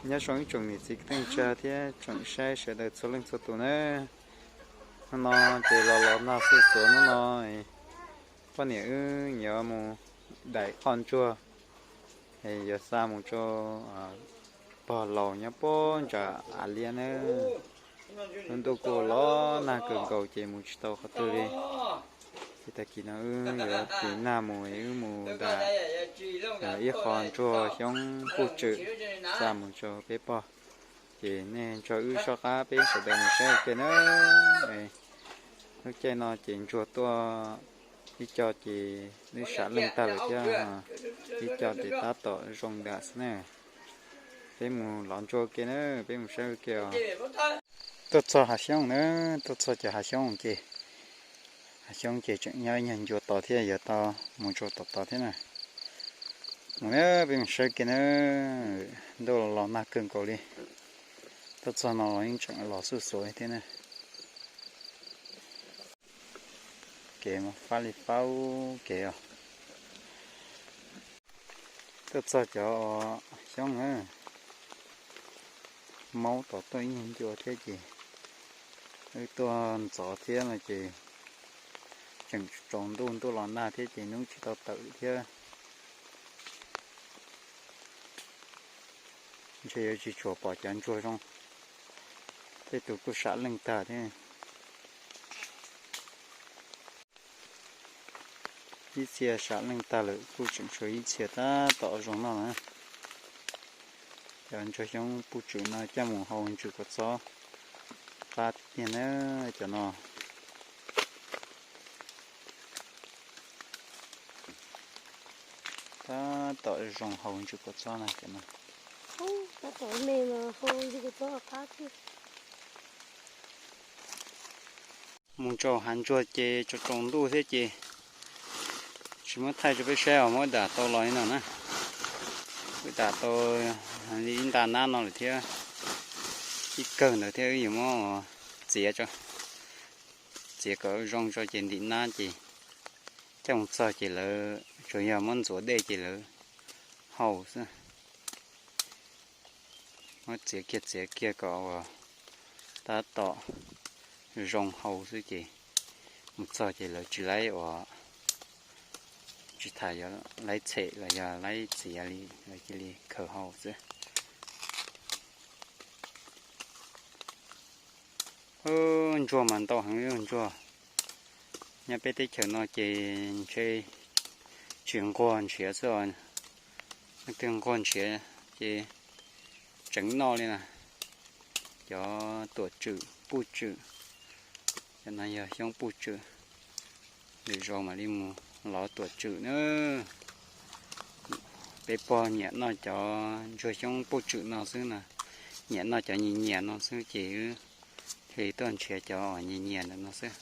Nyob zoo ib tsoom niam txiv kwv tij neej tsa thiab tsoom saib sawv daws txhua leej txhua tus na. Hnub no ces los los nag xuj xuav hnub no, poj niam wb yuav mus daim qoj ntsuag, yuav xa mus rau pog laus nyob puag nram Av Liab na. Lub ntuj kuj los nag kawg nkaus ces mus tsis tau qhov twg li. Ces tag kis no wb yuav tiv nag mus, wb mus daim ib qho ntsuag xyoob puj tswm xa mus rau peb pog. Ces nej nrog wb soj qab peb sawv daws mus saib ua ke na. Lub caij no ces ntsuag tuaj ib co ces wb sam leej tag lawm thiab, ib co ces tab tom zoo ntawd xwb na. Peb mus lov ntsuag ua ke na, peb mus saib ua ke os. Tuaj txog hav xyoob na, tuaj txog cov hav xyoob ces, hav xyoob ces tseem nyob ib nyuag ncua tod thiab, yuav tau mus rau tom tod thiab na. Mus na, peb mus saib ua ke na. Ntuj los los nag kawg nkaus li. Tuaj txog no los yeej tseem los xuj xuav thiab na. Kev mas fab li fab kev os. Tuaj txog cov xyoob na, maub tom tuaj ib nyuag ncua thiab ces wb tuaj ntxov thiab no ces tseem tsaus ntuj, ntuj los nag thiab ces hnub tsis tau tawm thiab. Ntshe yuav tsis tshua pom cov ntsuag zoo, tej tus kuj sam leej tag thiab. Ib txhia sam leej tag lawm, kuj tseem tshuav ib txhia tab tom zoo noj na. Cov ntsuag xyoob puj tswm no coj mus hau ntsws kua txob qab tiag tiag na cov no. Tab tom zoo hau ntsws kua txob na cov no. Mus rau hav ntsuag ces tsaus tsaus ntuj thiab ces tsis muab thaij rau peb saib os, muab dam tau los li no na. Wb dam tau li ib nta nab no lawm thiab, ib kawg ntawd thiab wb yuav muab txiav, txiav kom zoo tso ces ntim nab ces coj mus txog ces lawv tsuas yog muab ntxuav dej ces lawv hau xwb. Muab txiav kiag txiav kiag kom uas tab tom zoo hau xwb ces mus txog ces lawv tsis laib uas, tsis tas yuav laib txhem los yog laib txiav li, lawv cia li khaws hau xwb. Ntsuag mas ntau heev li ntsuag. Nyob peb teb chaws no ces ntshe tsis nquag ntshiav xwb os. Leej twg nquag ntshiav ces tseev noj li na. Cov tuam tswm puj tswm, cov no yog xyoob puj tswm. Lwm zaus mam li mus lov tuam tswm na. Peb pog nyiam noj cov ntsuag xyoob puj tswm no xwb na, nyiam noj cov nyias nyias no xwb ces wb thiaj li tuaj nrhiav cov nyias nyias ntawm no xwb.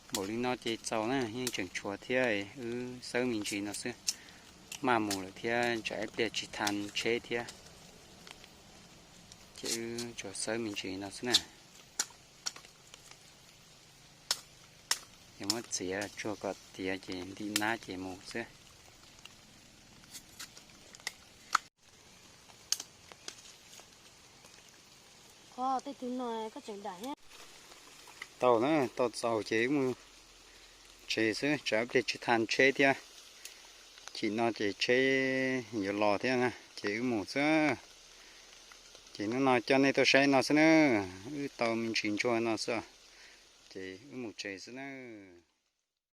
Npaum li no ces txaus na, yeej tseem tshuav thiab, wb xawb me ntsis no xwb. Maj mus lawm thiab tsam ib pliag tsis tha tsheb thiab, ces wb tsuas xawb me ntsis no xwb na. Yog muab txiav tsuag kom tiav ces ntim nab ces mus xwb. Tau na, tau txaus ces wb mus tsev xwb, tsam ib pliag tsis tha tsheb thiab. Chim no ces tsheb yuav los thiab na, ces wb mus xwb. Ces hnub no coj nej tuaj saib no xwb na, wb tau me ntsis ntsuag no xwb, ces wb mus tsev xwb na.